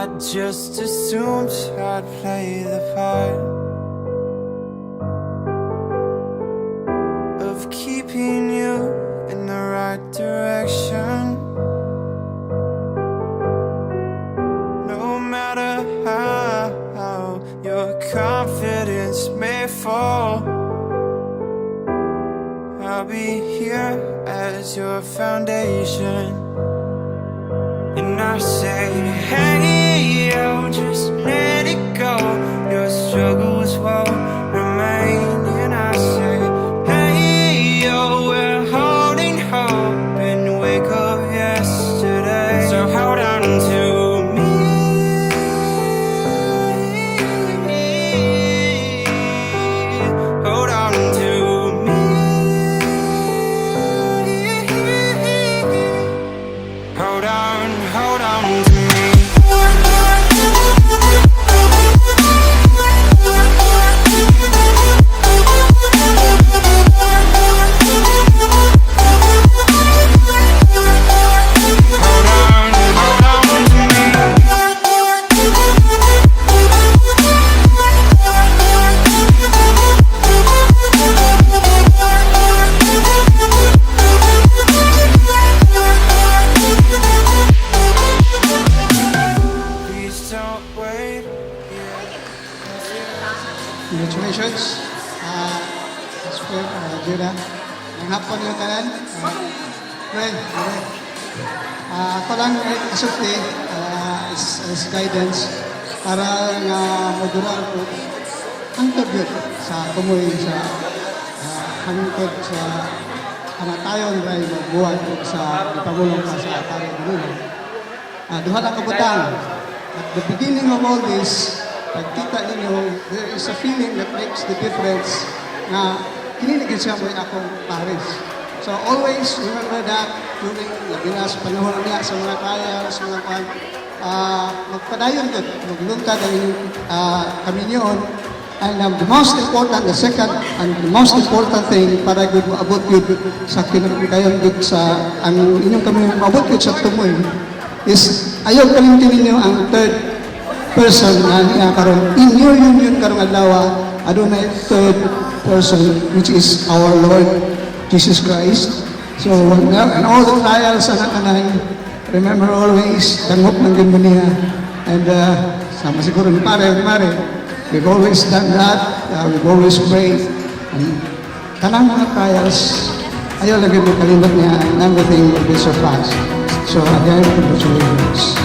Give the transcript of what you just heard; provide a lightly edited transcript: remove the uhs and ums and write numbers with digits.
I just assumed I'd play the part of keeping you in the right direction. No matter how your confidence may fall, I'll be here as your foundation. And I say, "Hey, yo, just let it go. Your struggles won't remain." And I say, "Hey, yo, we're holding hope in the wake of yesterday. So hold on to me. Hold on to me. Hold on, hold on to me." Hold on, hold on to me. Please don't wait. Congratulations. Sir Jira. Ang hapon niyo tanan. Pray, pray. Ako lang kasulti is guidance para nga modura ko hangtod yun sa tumoy sa hangtod sa kamatayon ray magbuhat og sa ipamulong ka sa pare Ginoo. Duha lang ka butang. At the beginning of all this, pagkita ninyo, there is a feeling that makes the difference na kini na gyud siya mo'y akong pares. So always remember that during labi na sa panahon niya sa mga trials, mga kwan, magpadayon gud, magluntad ang inyong kaminyoon. And the most important, the second and the most important thing para gud maabot gyud sa kinakayon gud sa ang inyong kaminyoon, maabot gyud sa tumoy is ayaw kalimtin ninyo ang third person na niya karon in your union karong adlaw. Adunay third person, which is our Lord Jesus Christ. So and all the trials ana tanan, remember always, dangop ng gyud mo niya. And sama siguro ni pare mare, we've always done that, we've always prayed, and kanang mga trials, ayaw lang gyud mo kalimot niya and everything will be surpassed. So again, congratulations.